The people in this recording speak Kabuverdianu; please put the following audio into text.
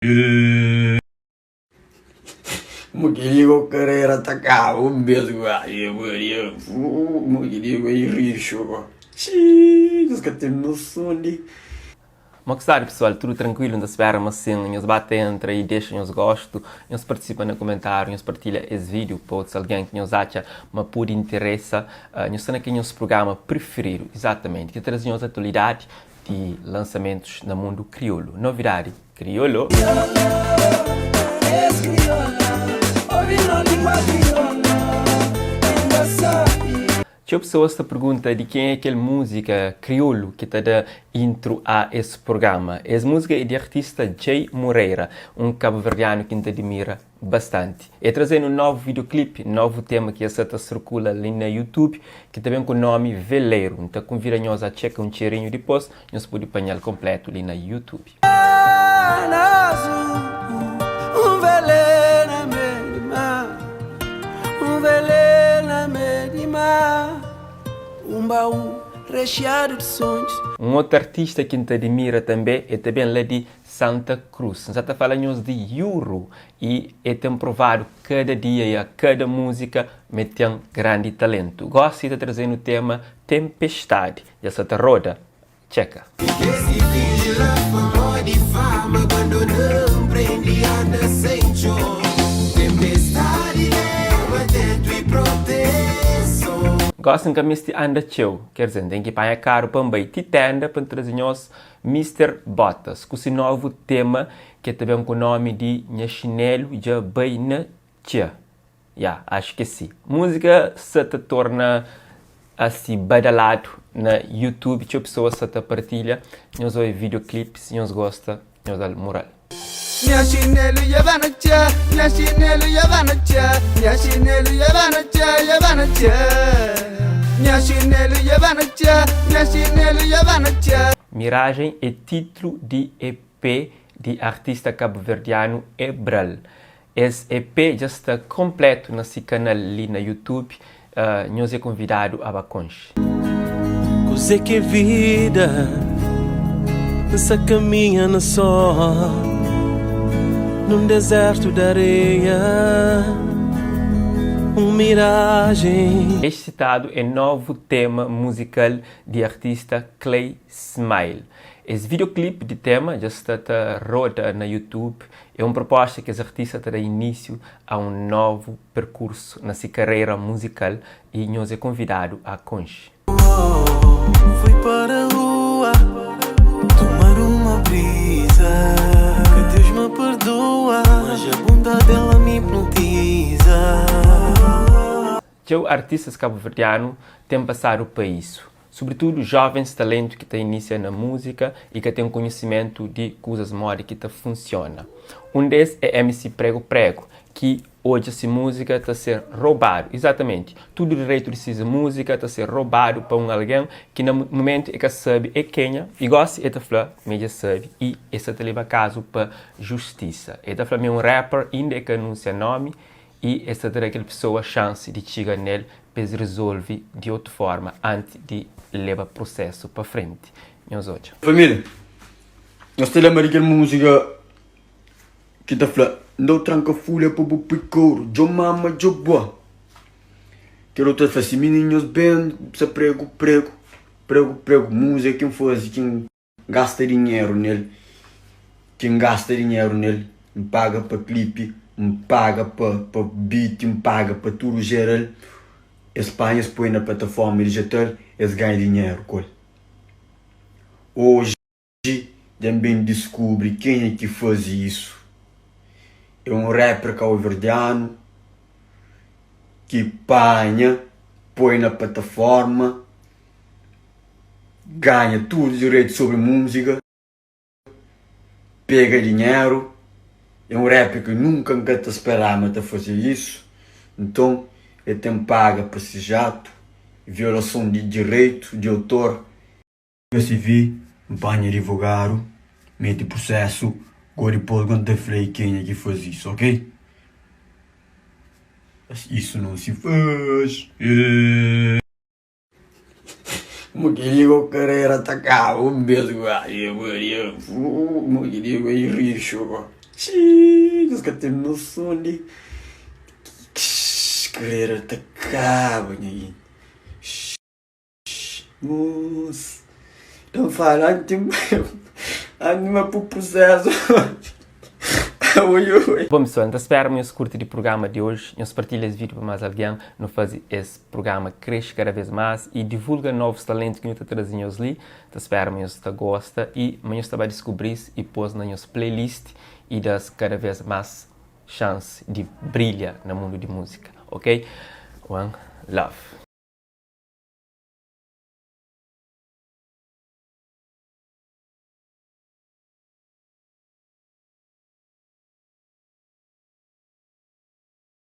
Mo ki liga o carreira ta caba um bes guai Maria mo ki liga e rixo go txii nhos ka ten noson di. Mo ki stadu pessoal, tudu trankuilu? N ta spera ma sin. Nhos ba ta entra y dexa nhos gostu, nhos partisipa na kumentariu, nhos partilha es vídiu pa otus algen ki nhos atxa ma pudi interesa. Nhos sta na kel nhos prugrama prifiridu, izatamenti, ki ta traze nhos atualidadi di lansamentus na mundu kriolu. Novidadi kriolu! Txeu pesoas ta pergunta di ken é kel múzika kriolu ki ta da intru a es prugrama. Es múzika é di artista Jay Moreira, un kabuverdianu ki N ta dimira bastanti. E traze-nu novu videoclip, novu tema ki dja sa ta sirkula li na YouTube, ki ta ben ku nomi Veleiro. N ta kunvida nhos a txeka un txerinhu dipôs, nhos pode panha-l konplétu li na YouTube. Un otu artista ki N ta adimira tanbê, e ta ben la di Santa Cruz. N sa ta fala nhos di Yuru y e ten provadu kada dia y a kada múzika ma e ten grandi talentu. Gósi e ta traze-nu tema Tempestadi. Dja sa ta roda. Txeka. Gósi N ka meste anda txeu, ker dizer, N ten ki panha karu pa N bai ti tenda pa N traze nhos Mister Bottas ku si novu tema ki ta ben ku nomi di Nha Xinelu Dja Bai Na Txia. Ya, axu ki é si. Múzika sa ta torna asi badaladu na YouTube, txeu pesoas sa ta partilha. Nhos obi videoclip, si nhos gosta, nhos da-l mural. Nha xinelu dja ba na txia, nha xinelu dja ba na txia, nha xinelu dja ba na txia, dja ba na txia. Nha xinelu dja ba na txia, nha xinelu dja ba na txia. Miragem é titlu di EP di artista kabuverdianu Ebral. Es EP dja sta konpletu na si kanal li na YouTube, nhos é konvidadu a ba konxe. Kuzê ki é vida? N sa kaminha na só Num dezertu di areia Un mirajen. Este sitadu é novu tema muzikal di artista Clay Smile. Es videoclip di tema dja sta ta roda na YouTube. É un proposta ki es artista ta da inísiu a un novu perkursu na si karreira muzikal y nhos é konvidadu a konxe. Fui para rua tomar uma brisa Que Deus me perdoa Mas a bondade ela me hipnotiza. Txeu artistas kabuverdianu ten pasadu pa isu, Sobritudu jovens talentu ki ta inisia na muzika y ka ten konhisimentu di kuzas modi ki ta funsiona. Un des é MC Prego Prego ki odja si muzika ta ser robadu, izatamenti, tudu direitu di si muzika ta ser robadu pa un algen ki na mumentu e ka sabe é kenha y gosi e ta fla ma e dja sabe y e sa ta leba kazu pa justisa. E ta fla ma é un rapper inda e ka anunsia nomi y es ta da kel pesoa xansi di txiga nel pa es rizolve di otu forma anti di leba prusesu pa frenti. Nhos odja. Família, nhos ta lenbra di kel múzika ki ta fla, N da-u tranka fulha pa bu pui koru, djo mama djo bua. Kel otu ta fla si, Mininu nhos ben sa pregu pregu, pregu pregu. Múzika ki N faze ki N. Gasta dinheru nel Ki N gasta dinheru nel N paga pa klipi N paga pa pa beat N paga pa tudu jeral Es panha es poi na plataforma digital Es ganha dinheru ku el Oji dja N ben diskubri kenha ki fazi isu É un rapper kauverdianu Ki panha poi na plataforma ganha tudu direitu sobri múzika, pega dinheru, é un rap ki nunka N ka ta speraba ma ta faze isu, nton el ten paga pa si jatu, violason di direitu di autor. CV, N panha adivogadu, mete prusesu, go dipôs go N ta fla e kenha ki faze isu, ok? Isu não se faz. Mo ki liga o carreira ta caba um bes guai Maria mo ki liga e rixo. Txii, nhos ka ten noson di ki karera ta kaba nha genti. Moss, ta fala anti anti ma pu prusesu oi oi. Bom pessoal, N ta spera ma nhos kurti di prugrama di oji. Nhos partilha es vídiu pa más algen. Nu faze es prugrama kresce kada vez más y divulga novus talentu ki nu ta traze nhos li. Ta spera ma nhos ta gosta y ma nhos ta ba diskubri-s y pô-s na nhos playlist y da-s kada vez más xansi di brilha na mundu di múzika. Ok? One love.